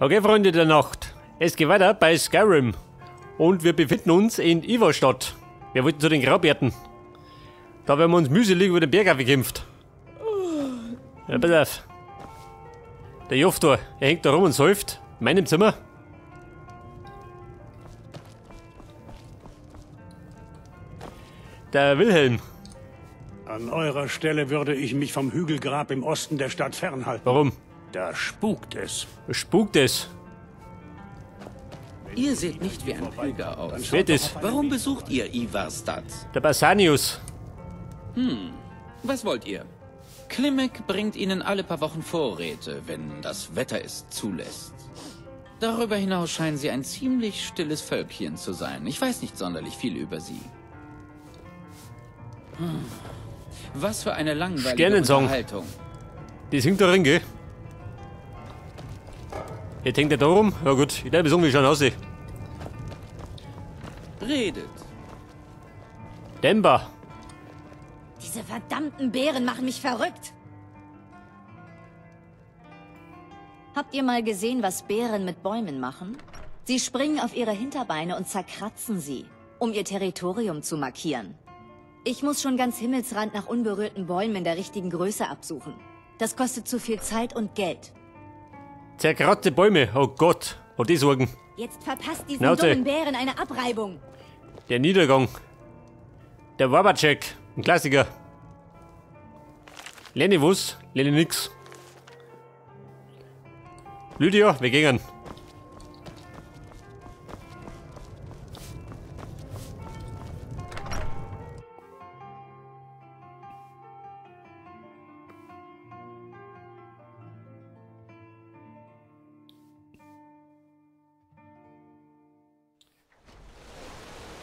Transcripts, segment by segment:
Okay, Freunde der Nacht, es geht weiter bei Skyrim und wir befinden uns in Ivarstatt. Wir wollten zu den Graubärten. Da werden wir uns mühselig über den Berg gekämpft. Ja, pass auf. Der Joftor, er hängt da rum und säuft. In meinem Zimmer. Der Wilhelm. An eurer Stelle würde ich mich vom Hügelgrab im Osten der Stadt fernhalten. Warum? Da spukt es. Spukt es? Ihr seht nicht wie ein Pilger aus. Warum besucht ihr Ivarstatt? Der Basanius. Hm, was wollt ihr? Klimek bringt ihnen alle paar Wochen Vorräte, wenn das Wetter es zulässt. Darüber hinaus scheinen sie ein ziemlich stilles Völkchen zu sein. Ich weiß nicht sonderlich viel über sie. Hm. Was für eine langweilige Unterhaltung. Die singt da drin, gell? Jetzt hängt er da rum. Ja gut, ich glaube, so wie schon aussieht. Redet. Demba. Diese verdammten Bären machen mich verrückt. Habt ihr mal gesehen, was Bären mit Bäumen machen? Sie springen auf ihre Hinterbeine und zerkratzen sie, um ihr Territorium zu markieren. Ich muss schon ganz Himmelsrand nach unberührten Bäumen in der richtigen Größe absuchen. Das kostet zu viel Zeit und Geld. Zerkratzte Bäume, oh Gott, oh die Sorgen. Jetzt verpasst diesen dummen Bären eine Abreibung. Der Niedergang. Der Wabacek, ein Klassiker. Lerne was, lerne nix. Lydia, wir gehen.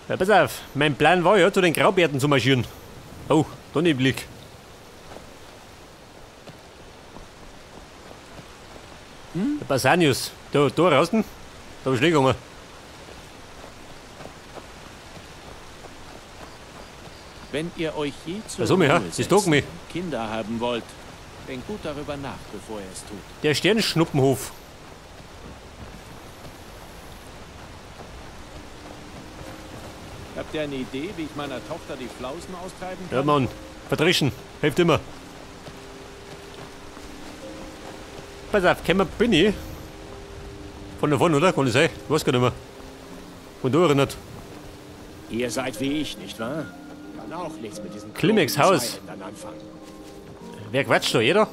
Ja, pass auf, mein Plan war ja, zu den Graubärten zu marschieren. Oh, da neblig. Hm? Der Basanius, da raus, da hab ich schnell gegangen. Wenn ihr euch je zur Ruhe setzen und Kinder haben wollt, denkt gut darüber nach, bevor ihr es tut. Der Sternschnuppenhof. Habt ihr eine Idee, wie ich meiner Tochter die Flausen austreiben kann? Ja, Mann. Verdrischen. Hilft immer. Pass auf, kämmer bin ich. Von davon, oder? Kann ich sein? Ich weiß gar nicht mehr. Von da erinnert. Ihr seid wie ich, nicht wahr? Kann auch nichts mit diesem Klimeks Haus. Wer quatscht da? Jeder?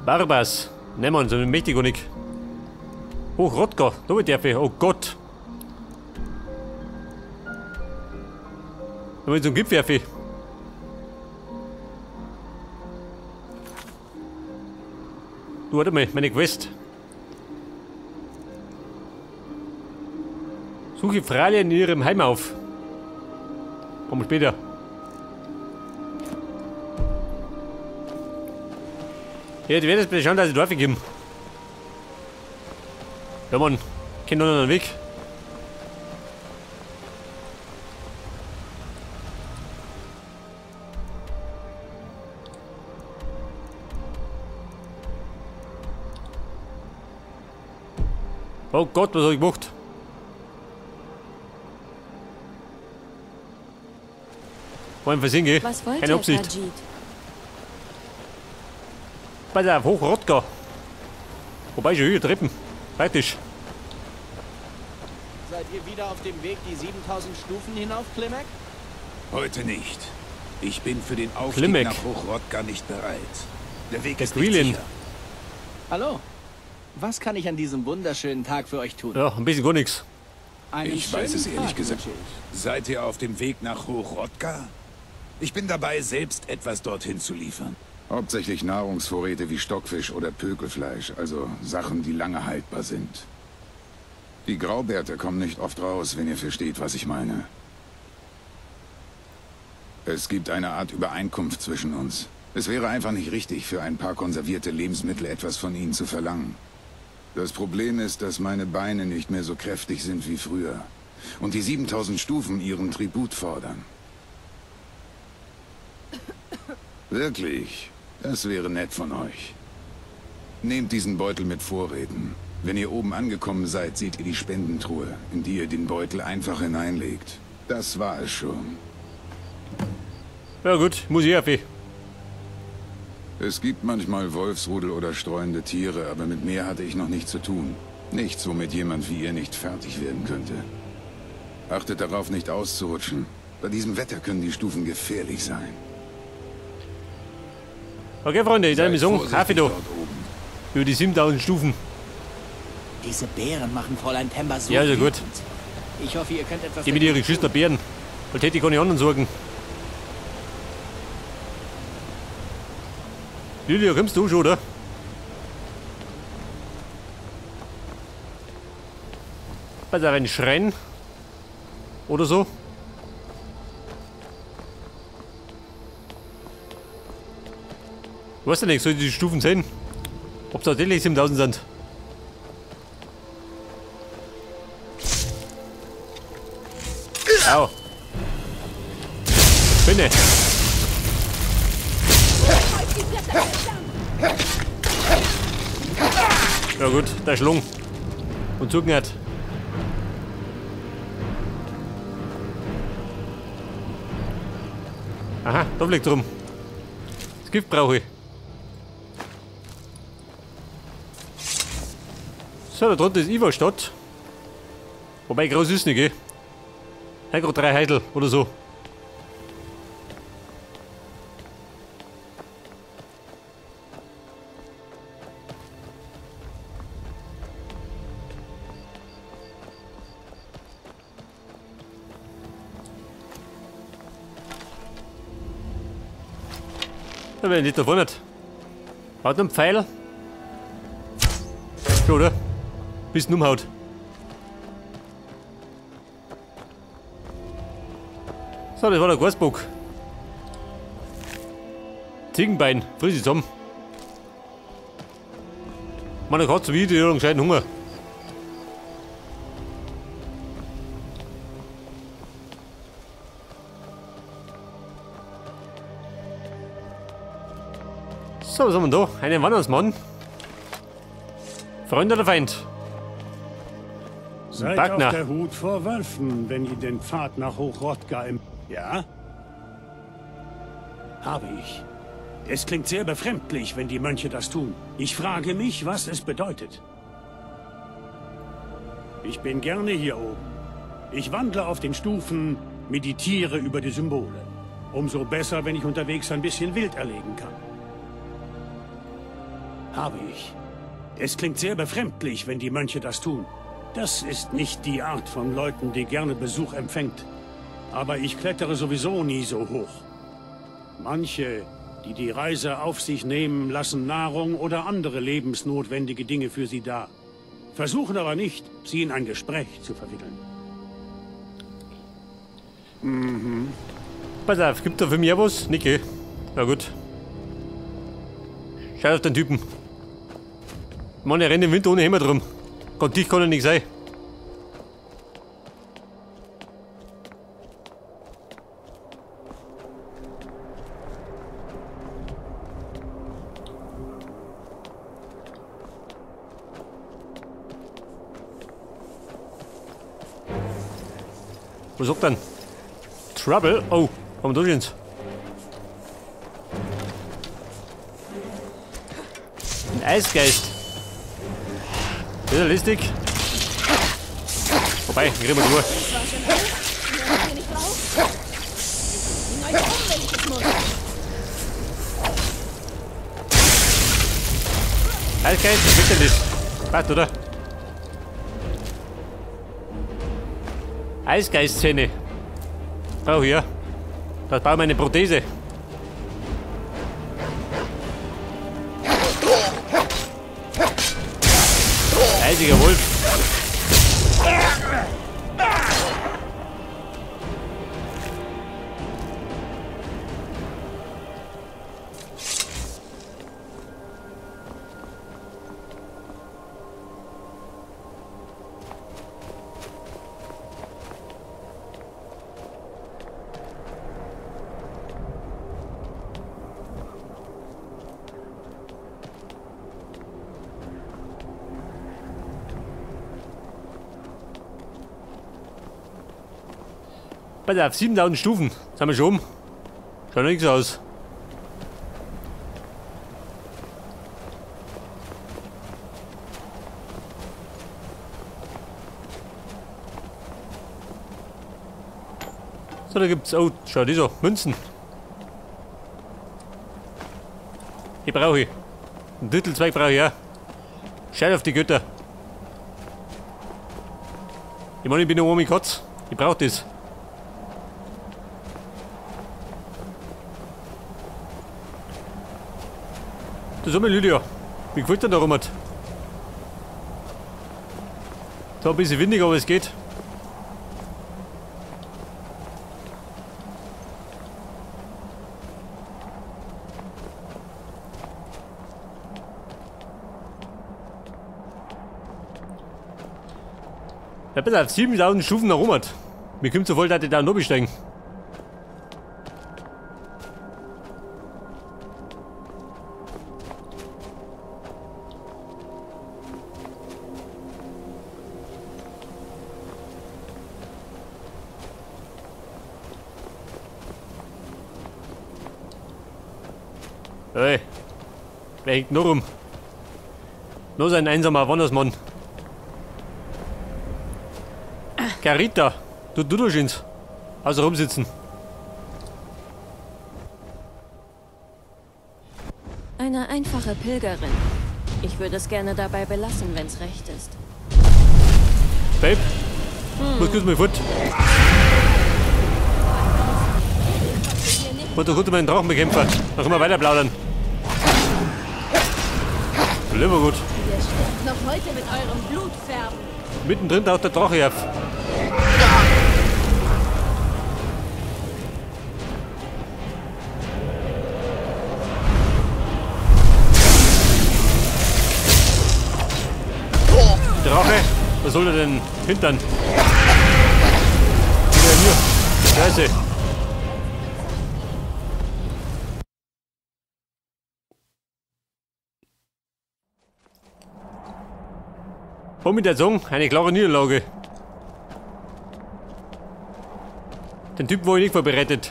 Barbas. Ne, Mann, so mächtig und nicht. Hoch Rodka, da darf ich. Oh Gott. Da will ich zum Gipfel werfen. Du, warte mal, meine Quest. Suche Fralia in ihrem Heim auf. Kommen wir später. Ja, die werden jetzt bitte schauen, dass ich drauf komme. Ja, Mann, kennt noch einen Weg. Oh Gott, was hab ich gemacht? War ein Versehen, gell? Was wollt Keine Absicht. Pass auf, hoch Rodka. Wobei schon hier Treppen. Praktisch. Seid ihr wieder auf dem Weg die 7000 Stufen hinauf, Klimek? Heute nicht. Ich bin für den Aufstieg Klimek nach Hochrodka nicht bereit. Der Weg Der ist nicht Quilin. sicher. Hallo. Was kann ich an diesem wunderschönen Tag für euch tun? Ja, ein bisschen gar nichts. Ich weiß es ehrlich gesagt. Seid ihr auf dem Weg nach Hochrodka? Ich bin dabei, selbst etwas dorthin zu liefern. Hauptsächlich Nahrungsvorräte wie Stockfisch oder Pökelfleisch, also Sachen, die lange haltbar sind. Die Graubärte kommen nicht oft raus, wenn ihr versteht, was ich meine. Es gibt eine Art Übereinkunft zwischen uns. Es wäre einfach nicht richtig, für ein paar konservierte Lebensmittel etwas von ihnen zu verlangen. Das Problem ist, dass meine Beine nicht mehr so kräftig sind wie früher. Und die 7000 Stufen ihren Tribut fordern. Wirklich, das wäre nett von euch. Nehmt diesen Beutel mit Vorräten. Wenn ihr oben angekommen seid, seht ihr die Spendentruhe, in die ihr den Beutel einfach hineinlegt. Das war es schon. Ja gut, muss ich auf. Es gibt manchmal Wolfsrudel oder streunende Tiere, aber mit mehr hatte ich noch nichts zu tun. Nichts, womit jemand wie ihr nicht fertig werden könnte. Achtet darauf, nicht auszurutschen. Bei diesem Wetter können die Stufen gefährlich sein. Okay, Freunde, ich darf sagen, Kaffee da. Über die 7000 Stufen. Diese Bären machen Fräulein Pember so. Ja, ist ja gut. Ich hoffe, ihr könnt etwas. Geh mit ihren geschissenen Bären. Weil hätte ich keine anderen Sorgen. Lylia, kommst du schon, oder? Pass auf, ein Schrein. Oder so. Weißt du nicht, soll die Stufen sehen? Ob es tatsächlich 7000 sind. Au. Spinne. Ja gut, der Schlung. Und zugehört. Aha, da fliegt rum. Das Gift brauche ich. So, da drunter ist Ivarstadt. Wobei groß ist nicht, gell? Hier gerade 3 Heidel oder so. Da bin ich nicht davon nicht. Hat einen Pfeil. Schon, oder? Bisschen umhaut. So, das war der Gasbock. Ziegenbein, friss ich zusammen. Meine Katze wie die hat einen gescheiten Hunger. So, was haben wir da? Einen Wandersmann. Freund oder Feind? Seid Bagner. Auf der Hut vor Wölfen, wenn ihr den Pfad nach Hochrodka im... Ja? Habe ich. Es klingt sehr befremdlich, wenn die Mönche das tun. Ich frage mich, was es bedeutet. Ich bin gerne hier oben. Ich wandle auf den Stufen, meditiere über die Symbole. Umso besser, wenn ich unterwegs ein bisschen Wild erlegen kann. Habe ich. Es klingt sehr befremdlich, wenn die Mönche das tun. Das ist nicht die Art von Leuten, die gerne Besuch empfängt. Aber ich klettere sowieso nie so hoch. Manche, die die Reise auf sich nehmen, lassen Nahrung oder andere lebensnotwendige Dinge für sie da. Versuchen aber nicht, sie in ein Gespräch zu verwickeln. Mhm. Pass auf, gibt da für mich auch was? Nicke. Na gut. Schau auf den Typen. Mann, er rennt im Winter ohne Hemd rum. Gott, dich kann er nicht sein. Was sagt denn? Trouble? Oh, haben wir da jetzt? Ein Eisgeist. Das ist ja lustig. Wobei, kriegen wir durch. Eisgeist, was wird denn das? Passt, oder? Eisgeist-Szene. Oh, hier. Das baue ich meine Prothese. Eisiger Wolf. Pass auf, 7000 Stufen. Sind wir schon um. Schaut noch nichts aus. So, da gibt's. Oh, schau, die so. Münzen. Die brauche ich. Ein Titelzweig brauche ich auch. Scheiß auf die Götter. Ich meine, ich bin eine arme Katz. Ich brauche das. Das ist Lydia. Wie gefällt dir da rum? Da ein bisschen windig, aber es geht. Ja, bitte auf 7000 Stufen nach oben. Mir kommt so voll, dass ich da noch besteigen. Hey, wer hängt noch rum? Nur so ein einsamer Wandersmann. Carita, du scheinst. Also rumsitzen. Eine einfache Pilgerin. Ich würde es gerne dabei belassen, wenn's recht ist. Babe, muss kurz mal fort. Wollte gut meinen Drachen bekämpfen. Dann können wir weiter plaudern. Lieber gut. Ihr sterbt noch heute mit eurem Blut färben. Mittendrin taucht der Drache auf. Drache, was soll er denn hintern? Wieder mir. Scheiße. Und mit der Zunge eine klare Niederlage. Den Typ war ich nicht vorbereitet.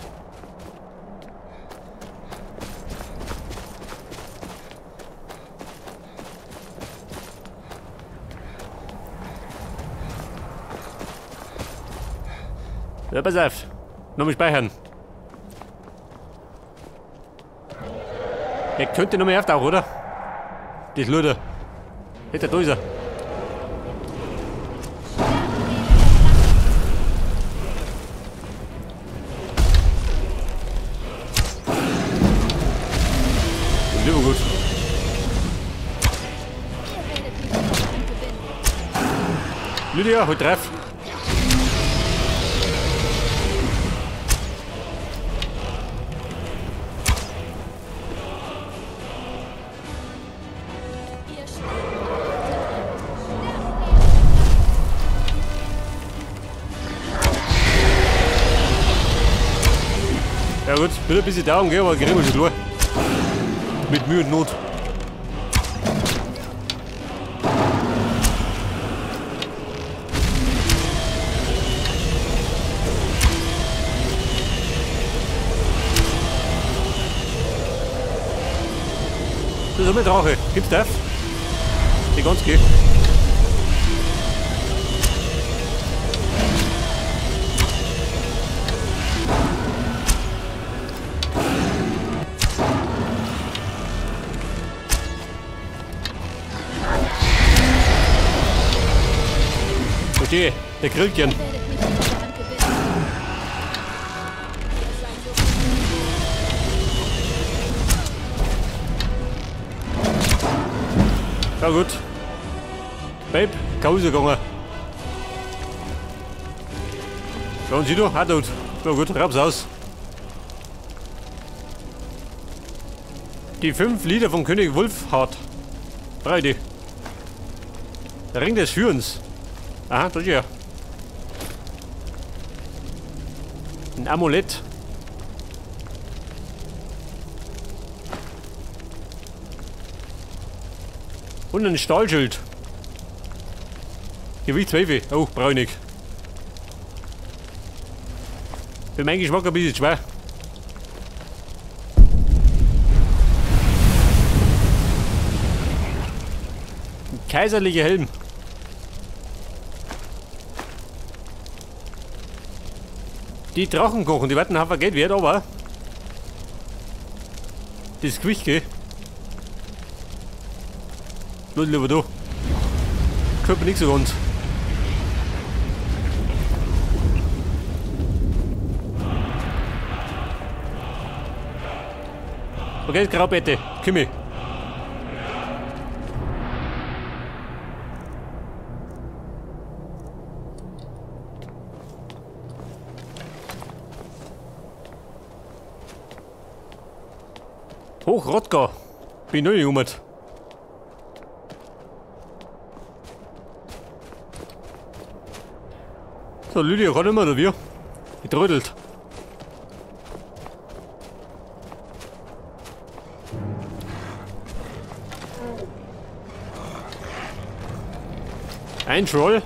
Ja, pass auf. Nochmal speichern. Er könnte noch mehr auftauchen, oder? Das Luder. Hätte da ist er. Lieber gut. Lydia, hol drauf. Ja gut, wird ein bisschen dauern, gell, aber kriegen wir schon klar. Mit Mühe und Not. Das ist ein Drache. Gibt's das? Die ganz geht. Verstehe, der grillt gern. Ja gut. Babe, Kause gegangen. Schauen Sie doch, hat tot. Ja gut, raub's aus. Die 5 Lieder von König Wulfhart. 3 die. Der Ring des Führens. Aha, das ist ja. Ein Amulett. Und ein Stahlschild. Gewicht 12. Oh, brauche ich nicht. Für meinen Geschmack ein bisschen schwer. Ein kaiserlicher Helm. Die Drachenkochen, die werden einen Geld wert, aber das Gewicht, gell? Los, lieber du. Gefällt mir nicht so ganz. Okay, Graubette, Kümme. Hoch Hrothgar. Bin noch nicht umgekehrt. So, Lydia kann immer oder wie? Die trödelt. Ein Troll.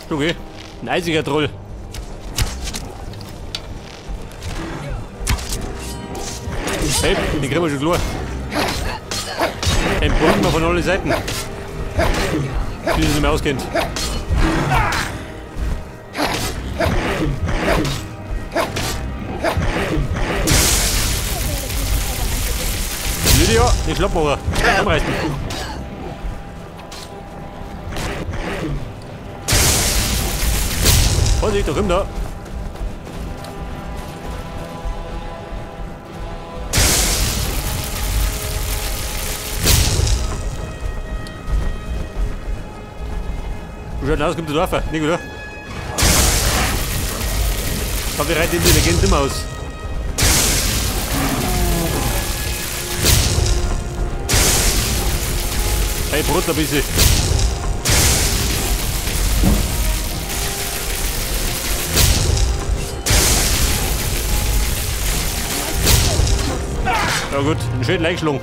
Okay, ein eisiger Troll. Hey, den kriegen wir schon klar. Den brüllen wir von allen Seiten. Wie es nicht mehr auskennt. Lydia, den Schlappmacher. Anreißen. Vorsicht, da kommt er. Wie schaut aus, kommt der Dorf? Nicht, oder? Aber wir reiten intelligent immer aus. Hey, Brot ein bisschen. Ja gut, einen schönen Leichschlung.